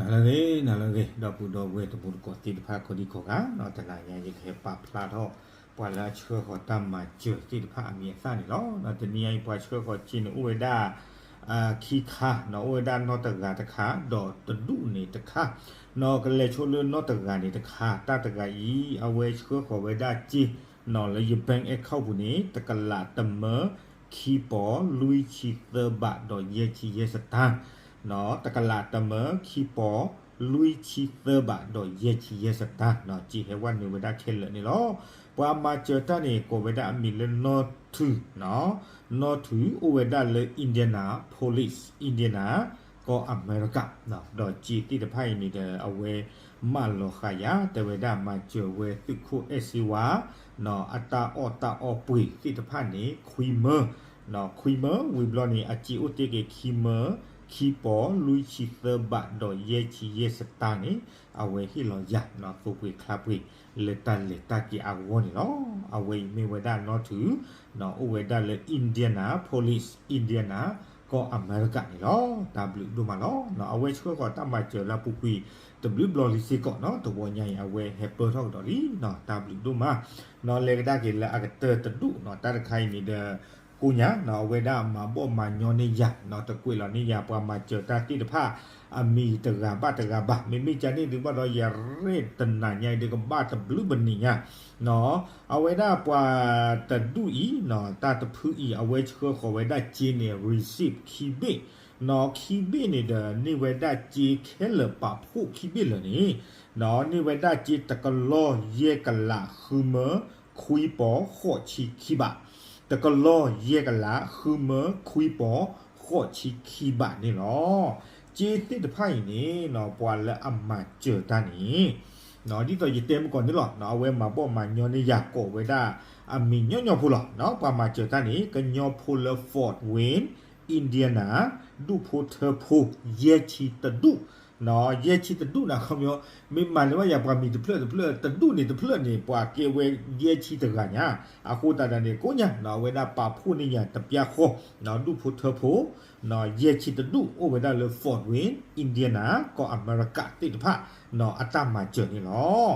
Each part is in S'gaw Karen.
နလၢဂ့ၤ နလၢဂ့ၤ ဒီပုၢ်ဒီဝဲၢ်တံၤသကိးသ့ၣ်တဖၣ် ကိးဒံကိးဂၤ, တနၤညါယကဟဲပာ်ဖျါထီၣ် ပှၤလၢအဆှၢဃီၤတၢ်မၤစၢၤသ့ၣ်တဖၣ်အမံၤအသၣ်န့ၣ်လီၤ. တနံၤအံၤ ပှၤဆှၢဃီၤစ့န့ၣ် အိၣ်ဝဲဒၣ် ခံခါ, အိၣ်ဝဲဒၣ်နီၢ်တဂၤတခါ ဒီးတဒူၣ်န့ၣ်တခါ, ကလဲၤဆိလၢနီၢ်တဂၤန့ၣ်တခါ, တၢ်တဂၤအံၤ အဝဲဆှၢဃီၤဝဲဒၣ်စ့ လၢယ bank account ပူၤန့ၣ် တကလးတမၢ ခံပီၤ လွံၢ်ဆံသၢဘး ဒီးယဲၢ်ဆံယဲၢ်စတၢ်, တကလးတမၢ ခံပီၤ လွံၢ်ဆံသၢဘး ဒီးယဲၢ်ဆံယဲၢ်စတၢ်, စ့ဟဲဝဲနုာ်ဝဲဒၣ်ခဲလၢာ်န့ၣ်လီၤ. ပှၤမၤစၢၤတၢ်န့ၣ် ကိးဝဲဒၣ်အမံၤလၢနီၢ်ထုး, နီၢ်ထုး အိၣ်ဝဲဒၣ်လၢ Indianapolis Indiana ကီၢ်အမဲရကၤ, ဒီးစ့သ့ၣ်တဖၣ်အံၤန့ၣ်ဒီး အဝဲမၢလီၤဃာ်ယၤ တဲဝဲဒၣ်မၤစၢၤဝဲသုးခိၣ် အဲၣ်စ့ဝါ အတၢ်အီၣ်တၢ်အီပှ့ၤသ့ၣ်တဖၣ်န့ၣ် ခွံမၢ, ခွံမၢ ဝံၤဘျီန့ၣ် အစ့အိၣ်တ့ၢ်က့ၤခံမၢ ခံပီၤ လွံၢ်ဆံသၢဘး ဒီးယဲၢ်ဆံယဲၢ်စတၢ်န့ၣ် အဝဲဟ့ၣ်လီၤယၤ သိပှ့ၤချါပှ့ၤ လၢတၢ်လဲၤတၢ်က့ၤအဂီၢ်န့ၣ်လီၤ. အဝဲအံၤမ့ၢ်ဝဲဒၣ်နီၢ်ထုး အိၣ်ဝဲဒၣ်လၢ Indianapolis Indiana ကီၢ်အမဲရကၤန့ၣ်လီၤ. တၢ်ဘျုးဒိၣ်မးလီၤ. အဝဲဆှၢဃီၤတၢ်မၤစၢၤလၢအပူၤကွံာ် တဘျုးဘျီလံစ့ၢ်ကီးနီၤ, တဝီညါအံၤ အဝဲဟဲပၢၢ်ထီၣ်ကဒီးလံနီၤ, တၢ်ဘျုးဒိၣ်မးနီၤ. လဲၤကဒါက့ၤလၢအကတၢၢ်တဒူၣ်နီၤ, တၢ်တခါအံၤန့ၣ်ဒီး ကိးညါနီၤ, အဝဲဒၣ်မၤဘီၣ်မၤညီန့ၢ်ယၤနီၤ, တကွဲးလီၤန့ၢ်ယၤ ပှၤမၤစၢၤတၢ်သ့ၣ်တဖၣ် အမံၤတဂၤဘၣ်တဂၤဘၣ်, မ့မ့ၢ်ကန့ၣ်ဒုးဘၣ်ဒီး ယရဲၣ်တနၤညါအံၤဒီး ကဘၣ်တဘျုးဘၣ်နံၤညါနီၤ. အဝဲဒၣ်ပှၤတဒူၣ်အံၤနီၤ, တၢ်တဖုအံၤ အဝဲဆှၢဃီၤဝဲဒၣ်စ့န့ၣ် receipt ခံဘ့ၣ်နီၤ, ခံဘ့ၣ်န့ၣ်ဒီး န့ၢ်ဝဲဒၣ်စ့ခဲလၢာ်ပာ်ဖှိၣ်ခံဘ့ၣ်လၢာ်န့ၣ်နီၤ, န့ၢ်ဝဲဒၣ်စ့တကလီၢ်ယဲၢ်ကလး ဃုမၢ ခွံပီၤ ဃိးဆံခံဘး, တကလီၢ်ယဲၢ်ကလး ဃုမၢ ခွံပီၤ ဃိးဆံခံဘးန့ၣ်လီၤ. စ့သ့ၣ်တဖၣ်အံၤန့ၣ်နီၤ, ပှၤလၢအမၤစၢၤတၢ်န့ၣ် ဒ်သိးယတဲမုၢ်ကီၢ်န့ၣ်လီၤ, အဝဲမၤဘီၣ်မၤညီန့ၢ်ယၤ ကိးဝဲဒၣ်အမံၤညီညီဖိလီၤ. ပှၤမၤစၢၤတၢ်န့ၣ် ကညီဖိလၢ Fort Wayne Indiana ဒူၣ်ဖိထၢဖိ ယဲၢ်ဆံတဒူၣ်, ယဲၢ်ဆံတဒူၣ်န့ၣ် ခီပညီ မ့ၢ်မၤန့ၢ်ဘၣ်ယၤပှၤမံၤတဖျၢၣ်တဖျၢၣ် တဒူၣ်န့ၣ်တဖျၢၣ်န့ၣ် ပှၤကဲဝဲယဲၢ်ဆံတဂၤညါ, အဃိသတးဒီးန့ၣ် ကိးညါနီၤ, အဝဲဒၣ်ပာ်ဖှိၣ်န့ၢ်ယၤတပျၢ်ဃီ ဒူၣ်ဖိထၢဖိ ယဲၢ်ဆံတဒူၣ် အိၣ်ဝဲဒၣ်လၢ Fort Wayne Indiana ကီၢ်အမဲရကၤသ့ၣ်တဖၣ် အတၢ်မၤစၢၤန့ၣ်လီၤ.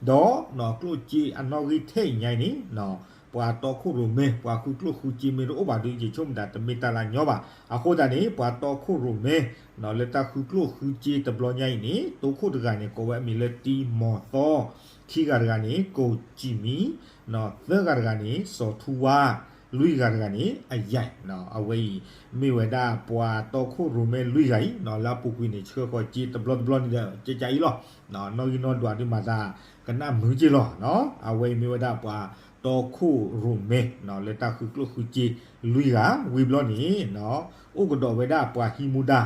ဒီးကျိၣ်စ့အနီၣ်ဂံၢ်ထဲအံၤညါအံၤန့ၣ် ပှၤတီခိၣ်ရိၣ်မဲ ပှၤဃုကျိၣ်ဃုစ့မ့ၢ်တအိၣ်ဘၣ်ဒီး ယဆိကမိၣ်တၢ်တမ့ၢ်တၢ်လၢညီဘၣ်. အဃိသတးန့ၣ် ပှၤတီခိၣ်ရိၣ်မဲ လၢတၢ်ဃုကျိၣ်ဃုစ့တဘျီညါအံၤန့ၣ် တိခိၣ်တဂၤန့ၣ် ကိးဝဲအမံၤလၢ တံမီၤသီ, ခံဂၤတဂၤန့ၣ် ကိၣ်စံၣ်မံ, သၢဂၤတဂၤန့ၣ် စီၤထူဝါ, လွံၢ်ဂၤတဂၤန့ၣ် အယဲၢ်, အဝဲအံၤ မ့ၢ်ဝဲဒၣ်ပှၤတီခိၣ်ရိၣ်မဲလွံၢ်ဂၤအံၤ လၢအပူၤကွံာ်န့ၣ် ဆှၢဃီၤစ့တဘျီတဘျီန့ၣ်ဒီး ကကးအံၤလီၤ. နီၣ်ဂံၢ်နီၣ်ဒွးဒုးမၤသး ကနၣ်မုာ်က့လီၤ. အဝဲအံၤမ့ၢ်ဝဲဒၣ်ပှၤတီခိၣ်ရိၣ်မဲ လၢတၢ်ဃုကျိၣ်ဃုစ့လွံၢ်ဂၤ, ဝံၤဘျီန့ၣ် အိၣ်ကဒီးဝဲဒၣ်ပှၤဟံးမူဒါ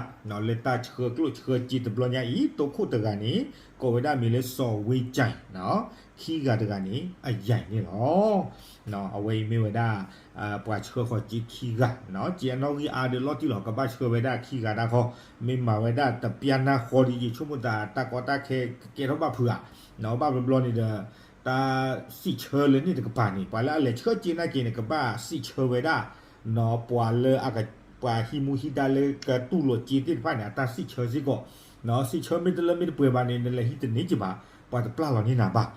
လၢတၢ်ဆှၢကျိၣ်ဆှၢစ့တဘျီညါအံၤ တိခိၣ်တဂၤန့ၣ် ကိးဝဲဒၣ်မံၤလၢစီၤဝ့ကၠဲး, ခံဂၤတဂၤန့ၣ် အယဲၢ်န့ၣ်လီၤ. အဝဲအံၤမ့ၢ်ဝဲဒၣ် ပှၤဆှၢဃီၤစ့ခံဂၤ, စ့အနီၣ်ဂံၢ်အါဒီးလီၤတံၢ်လီၤ ကဘၣ်ဆှၢဝဲဒၣ်ခံဂၤတၢ်ဃီ, မ့ၢ်မၤဝဲဒၣ်တပျၢ်နၢ်ဃီဒီး ယဆိကမိၣ်တၢ်တၢ်ကီတၢ်ခဲကကဲထီၣ်ဘၣ်ဖုးဧါ, ဘၣ်ဘျီဘျီန့ၣ်ဒီး တၢ်စံးဆၢလၢန့ၣ်တကပၤန့ၣ် ပှၤလၢအလဲၤဆှၢစ့နာ်က့န့ၣ် ကဘၣ်စံးဆၢဝဲဒၣ် ပှၤလၢအက ပှၤဟံးမူဟံးဒါလၢကတူၢ်လိာ်စ့သ့ၣ်တဖၣ်န့ၣ် အတၢ်စံးဆၢစ့ၢ်ကီး, စံးဆၢမ့ၢ်တလၢမ့ၢ်တပှဲၤဘၣ်န့ၣ် နလဲၤဟံးတန့ၢ်က့ၤဘၣ်, ပှၤတပျၢ်လီၤန့ၢ်နၤဘၣ်.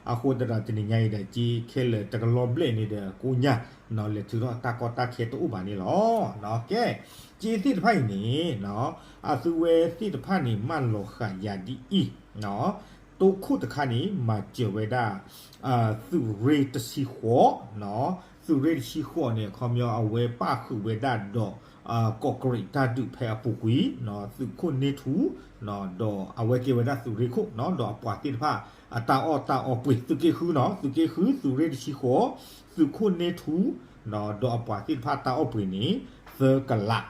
အဃိသတးဒီးတနံၤညါအံၤဒီး စ့ခဲလၢာ်တကလီၤဘျဲၣ်န့ၣ်ဒီး ကိးညါ လဲၤထုးထီၣ်တၢ်ကီတၢ်ခဲတအိၣ်ဘၣ်န့ၣ်လီၤ. ကဲ စ့သ့ၣ်တဖၣ်အံၤန့ၣ် အသုဝဲသ့ၣ်တဖၣ်န့ၣ် မၢလီၤဃာ်ယၤဒ်အံၤ, တိခိၣ်တခါန့ၣ် မၤစၢၤဝဲဒၣ် သုးရ့ၣ်တဆံဃိး, သုးရ့ၣ်တဆံဃိးန့ၣ် အခီပညီအဝဲပၣ်ဃုာ်ဝဲဒၣ်ဒီး ကီးကရံးတၢ်ဒုးဖဲအပူၤကွံာ် သုးခိၣ်န့ၢ်ထူ ဒီးအဝဲကဲဝဲဒၣ်သုးရ့ၣ်ခိၣ် ဒီးအပှၤသ့ၣ်တဖၣ် အတၢ်အီၣ်တၢ်အီပှ့ၤ သုးက့ဃုနီၤ သုးက့ဃု သုးရ့ၣ်တဆံဃိး သုးခိၣ်န့ၢ်ထူ ဒီးအပှၤသ့ၣ်တဖၣ်တၢ်အီၣ်ပှ့ၤန့ၣ် သၢကလး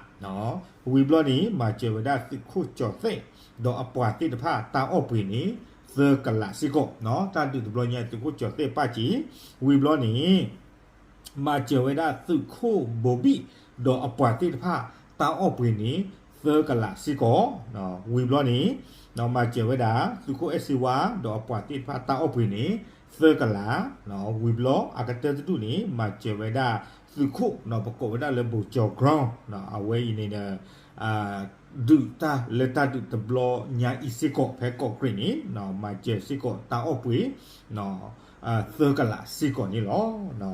ဝံၤဘျီန့ၣ် မၤစၢၤဝဲဒၣ်သုးခိၣ်ကၠီၤသဲး ဒီးအပှၤသ့ၣ်တဖၣ်တၢ်အီၣ်ပှ့ၤန့ၣ် သၢကလးစ့ၢ်ကီး, တၢ်ဒုးတဘျီညါ သုးခိၣ်ကၠီၤသဲးပၣ်စ့ၢ်, ဝံၤဘျီန့ၣ် မၤစၢၤဝဲဒၣ်သုးခိၣ်ဘိၤဘံၣ် ဒီးအပှၤသ့ၣ်တဖၣ်တၢ်အီၣ်ပှ့ၤန့ၣ် သၢကလးစ့ၢ်ကီး, ဝံၤဘျီန့ၣ် မၤစၢၤဝဲဒၣ် သုးခိၣ်အဲၣ်စ့ဝါ ဒီးအပှၤသ့ၣ်တဖၣ်တၢ်အီၣ်ပှ့ၤန့ၣ် သၢကလး, ဝံၤဘျီအကတၢၢ်တဒူၣ်န့ၣ် မၤစၢၤဝဲဒၣ်သုးခိၣ် ပကိးဝဲဒၣ်လၢ ဘိၣ်ကၠီၤ ground အဝဲအံၤန့ၣ်ဒီး ဒုးတၢ်လၢတၢ်ဒုးတဘျီညါအံၤစ့ၢ်ကီး ဖဲကီးကြံးန့ၣ် မၤစၢၤစ့ၢ်ကီးတၢ်အီၣ်ပှ့ၤ သၢကလးစ့ၢ်ကီးန့ၣ်လီၤ.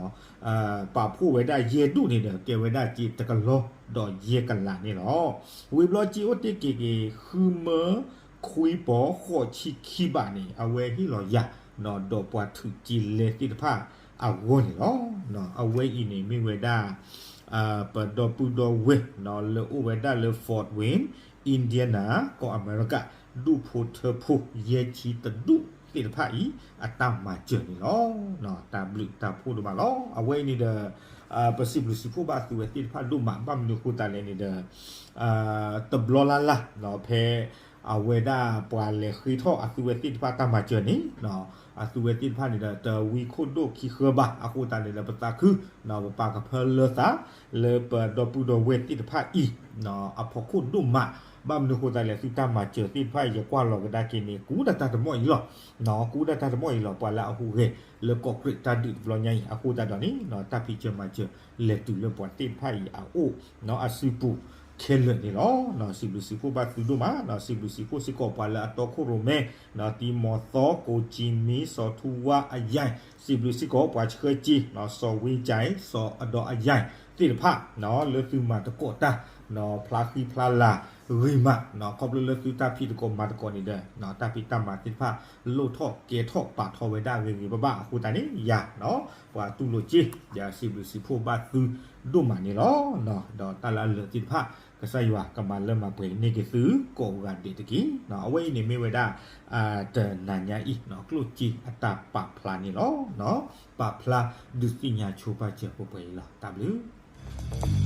ပာ်ဖှိၣ်ဝဲဒၣ်ယဲၢ်ဒူၣ်န့ၣ်ဒီး ကဲဝဲဒၣ်စ့တကလီၢ်ဒီးယဲၢ်ကလးန့ၣ်လီၤ. ဝံၤဘျီစ့အိၣ်တ့ၢ်က့ၤက့ၤ ဃုမၢခွံပီၤဃိးဆံခံဘးန့ၣ် အဝဲဟ့ၣ်လီၤယၤ ဒီးပှၤထုးက့လဲသ့ၣ်တဖၣ်အဂီၢ်န့ၣ်လီၤ. အဝဲအံၤန့ၣ်မ့ၢ်ဝဲဒၣ် ပဒီပုၢ်ဒီဝဲၢ် လၢအိၣ်ဝဲဒၣ်လၢ Fort Wayne Indiana ကီၢ်အမဲရကၤ ဒူၣ်ဖိထၢဖိ ယဲၢ်ဆံတဒူၣ်သ့ၣ်တဖၣ်အံၤ အတၢ်မၤစၢၤန့ၣ်လီၤ. တၢ်ဘျုးတၢ်ဖှိၣ်ဒိၣ်မးလီၤ. အဝဲအံၤန့ၣ်ဒီး ပစံးဘျုးစံးဖှိၣ်ဘၣ်သုဝဲသ့ၣ်တဖၣ်ဒိၣ်မး ဘၣ်မနုၤအဃိသတးလဲၣ်န့ၣ်ဒီး တဘျီလၢ်လၢ် ဖဲ အဝဲဒၣ်ပှၤလဲၤဃ့ထီၣ်အသုဝဲသ့ၣ်တဖၣ်တၢ်မၤစၢၤန့ၣ် အသုဝဲသ့ၣ်တဖၣ်န့ၣ်ဒီး တဝံခိၣ်ဒိၣ်ခံဃၢဘၣ် အဃိသတးန့ၣ်ဒီး ပသးခု ပပာ်ကဖၢလၢသး လၢပဒီပုၢ်ဒီဝဲၢ်သ့ၣ်တဖၣ်အံၤ အဖီခိၣ်ဒိၣ်မး ဘၣ်မနုၤအဃိသတးလဲၣ် သုတၢ်မၤစၢၤသ့ၣ်တဖၣ်အံၤ ယကွၢ်လီၤကဒါက့ၤန့ၣ် ကူးဒၣ်တၢ်တမီၢ်အံၤလီၤ. ကူးဒၣ်တၢ်တမီၢ်အံၤလီၤ ပှၤလၢအဟူးဂဲၤလၢကီးကြံးတၢ်ဒုးတဘျီညါအံၤ အဃိသတးဒီးန့ၣ် တၢ်ဖံးစၢၤမၤစၢၤ လဲၤတုၤလၢပှၤသ့ၣ်တဖၣ်အံၤအအိၣ် အစုပူၤခဲလၢာ်န့ၣ်လီၤ. စံးဘျုးစံးဖှိၣ်ဘၣ်သုဒိၣ်မး စံးဘျုးစံးဖှိၣ်စ့ၢ်ကီးပှၤလၢအတီခိၣ်ရိၣ်မဲ တံၤမသီ ကိးကံမံ စီၤထူဝါအယဲၢ် စံးဘျုးစ့ၢ်ကီးပှၤဆှၢစ့ စီၤဝ့ကၠဲး စီၤအဒီအယဲၢ်သ့ၣ်တဖၣ် လၢသုမၤသကိးတၢ် ဖျါဃံဖျါလၤဂ့ၤမး ခီဖျိလၢသုတၢ်ဖံးသကိးမၤသကိးန့ၣ်ဒီး တၢ်ဖံးတၢ်မၤသ့ၣ်တဖၣ် လိၣ်ထီၣ်ကဲထီၣ်ပာ်ထီၣ်ဝဲဒၣ်ဂ့ၤဂ့ၤဘၣ်ဘၣ်အဃိသတးန့ၣ် ယၤ ပှၤတူၢ်လိာ်စ့ ယစံးဘျုးစံးဖှိၣ်ဘၣ်သုဒိၣ်မးန့ၣ်လီၤ. ဒီးတၢ်လၢအလၢာ်သ့ၣ်တဖၣ် ကစၢ်ယွၤကမၤလၢမၤပှဲၤန့ၢ်က့ၤသုကိးဂၤဒဲးတက့ၢ်. အဝဲအံၤန့ၣ်မ့ၢ်ဝဲဒၣ် တနၤညါအံၤ ကျိၣ်စ့အတၢ်ပာ်ဖျါန့ၣ်လီၤ. ပာ်ဖျါဒုးသ့ၣ်ညါဆိပာ်စၢၤပှဲၤပှဲၤအံၤလီၤ. တၢ်ဘျုး